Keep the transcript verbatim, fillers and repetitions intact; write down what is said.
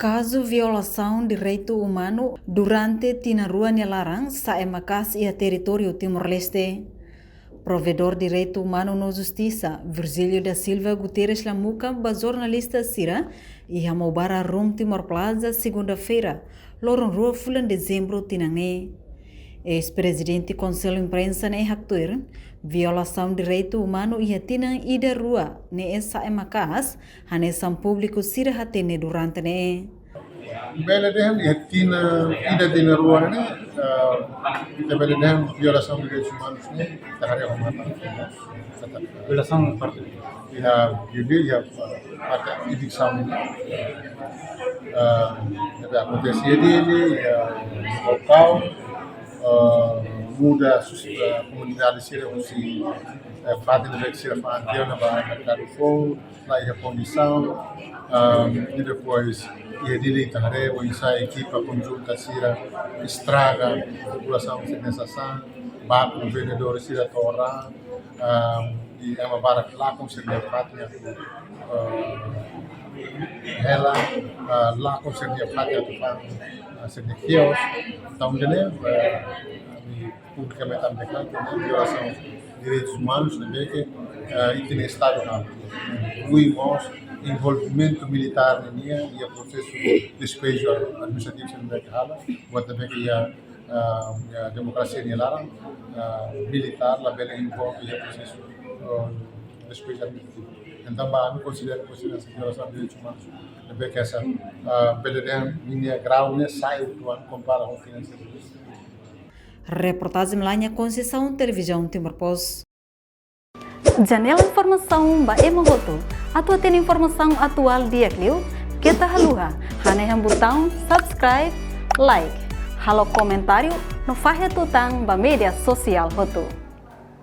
Kazu violasaun direitu umanu durante tinan rua nia laran sa'e maka'as iha territóriu Timor-Leste. Provedór Direitu Umanu no Justisa, Virgílio da Silva Guterres Lamuka, ba jornalista sira iha Maubara Room Timor Plaza, segunda-feira, loron rua fulan Dezembru tinan ne'e. Eis-prezidente Konsellu Imprensa ne'e haktuir, violasaun direitu umanu iha tinan ida rua ne'e sa'e maka'as, hanesan públiku sira hatene durante ne'e. Bele dehan iha tinan ida, tinan rua ne'e, eh, ita bele dehan violasaun direitus umanus ne'e ita haree ho matan. Violasaun parte iha Dili, iha parte eviksaun. Eh, ne'ebé akontese iha Dili, iha Baucau, eh, muda sus-, eh, komunidade sira husi, eh, fatin ne'ebé sira fa'an tiha ona ba merkadu foun, la iha kondisaun, ah, i depois iha Dili ita haree oinsá ekipa konjunta sira estraga populasaun sira-nia sasán, baku vendedór sira to'o raan, ah, i ema barak lakon sira-nia fatin atu, ah, hela, ah, lakon sira-nia fatin atu fa'an, ah, sira-nia kios. Entaun, ne'e, eh, ami publikamente ami deklara katak violasaun direitus umanus ne'ebé ke, eh, ita-nia Estadu halo. Inklui mós envolvimentu militár nian iha prosesu despeju administrativu sira ne'ebé ke halo, buat ne'ebé ke iha, eh, iha demokrasia nia laran, eh, militár labele envolve iha prosesu, eh, despeju administrativu. Entaun, ba ami konsidera, konsidera violasaun direitus umanus ne'ebé ke hanesan, eh, bele dehan ninia grau ne'e sai uitoan kompara ho tinan anteriór. Reportajen Melania Conceição, Televizaun Timor Post. Janela informasaun ba ema hotu. Atu hatene informasaun atuál di'ak liu, keta haluha hanehan butaun subscribe, like, halo komentáriu no fahe tutan ba média sosiál hotu.